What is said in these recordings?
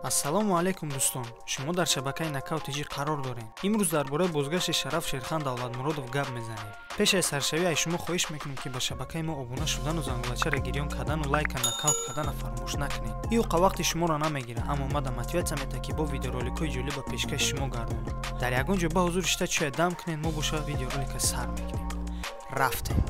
Ассалому алайкум дӯстон, шумо дар шабакаи Нокаут ТЖ қарор доред. Имрӯз дар бораи бозгашти Шараф Шерхан Давлатмуродов гап мезанем. Пеш аз саршавӣ аз шумо хоҳиш мекунем, ки ба шабакаи мо обуна шудану зангулачаро гирён кардану лайка нокаут кардана фаромӯш накунед. Ин уқа вақти шуморо намегирад, аммо мада мотиватсия метаҳад, ки бо видеороликҳои ҷолиба пешкаши шумо гардонам. Дар ягон ҷо ба ҳузур шита чоя дам кунед, мо боша видеоролика сар мекунем. Рафтем.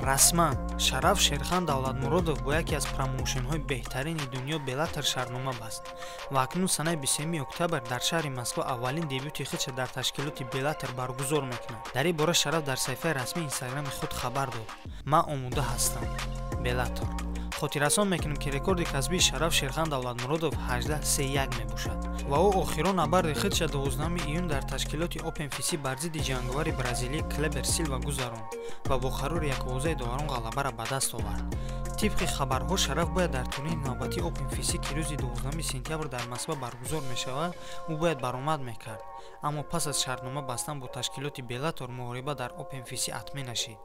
Расман Шараф Шерхан Давлатмуродов бо яке аз промоушенҳои беҳтарини дунё Беллатор шартнома баст ва акнун санаи 27 октябр дар шаҳри Москва аввалин дебюти худша дар ташкилоти Беллатор баргузор мекунад. Дар ин бора Шараф дар саҳифаи расмии инстаграми худ хабар дод. Ман омода ҳастам. Беллатор. Хотиррасон мекунем, ки рекорди касбии Шараф Шерхан Давлатмуродов 18-3-1 мебошад ва ӯ охирон набарди худша 12 июн дар ташкилоти Open FC бар зидди ҷанговари бразилӣ Клебер Силва гузаронд ва бо қарори яквозаи доварон ғалабаро ба даст овард. Тибқи хабарҳо, Шараф бояд дар турнири навбатии Open FC, ки рӯзи 12 сентябр дар Москва баргузор мешавад, ӯ бояд баромад мекард, аммо пас аз шартнома бастан бо ташкилоти Беллатор муҳориба дар Open FC ҳатмӣ нашид.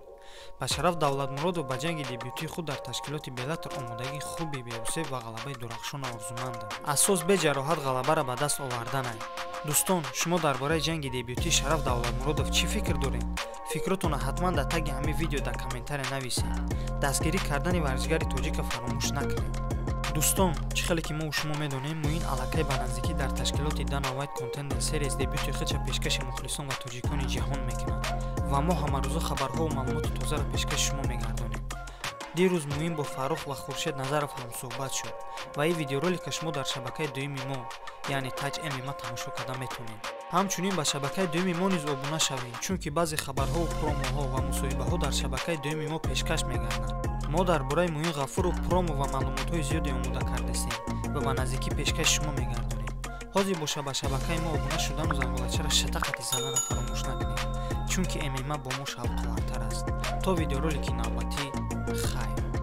Ба Шараф Давлатмуродов ба ҷанги дебютии худ дар ташкилоти Беллатор омодагии хуби беусеб ва ғалабаи дурахшона орзумандам. Асос беҷароҳат ғалабаро ба даст оварданай. Дӯстон, шумо дар бораи ҷанги дебютии Шараф Давлатмуродов чӣ фикр доред? Фикротонро ҳатман дар таги ҳамин видео дар комментария нависед. Дастгирӣ кардани варзишгари тоҷика фаромӯш накунед. Дӯстон, чӣ хеле ки мо шумо медонем, Муин аллакай ба наздикӣ дар ташкилоти Dana White Contender Series дебюти худша пешкаши мухлисон ва тоҷикони ҷаҳон мекунад ва мо ҳамарӯза хабарҳову маълумоти тозаро пешкаши шумо мегардонем. Дирӯз Муин бо Фаррух ва Хуршед Назаров ҳамсӯҳбат шуд ва ин видеоролика шумо дар шабакаи дуюми мо, яъне Таҷ ММА, тамошо карда метавонед. Ҳамчунин ба шабакаи дуюми мо низ обуна шавед, чунки баъзе хабарҳову промоҳо ва мусоҳибаҳо дар шабакаи дуюми мо пешкаш мегарданд. Мо дар бораи Муин Ғафуров промо ва маълумотҳои зиёде омода кардастем ва ба наздикӣ пешкаши шумо мегардонем. Ҳозир боша ба шабакаи мо обуна шудану зангулачаро шатақати заданро фаромӯш накунед, чунки ММА бо мо шавқовартар аст. То видеоролики навбатӣ, хайр.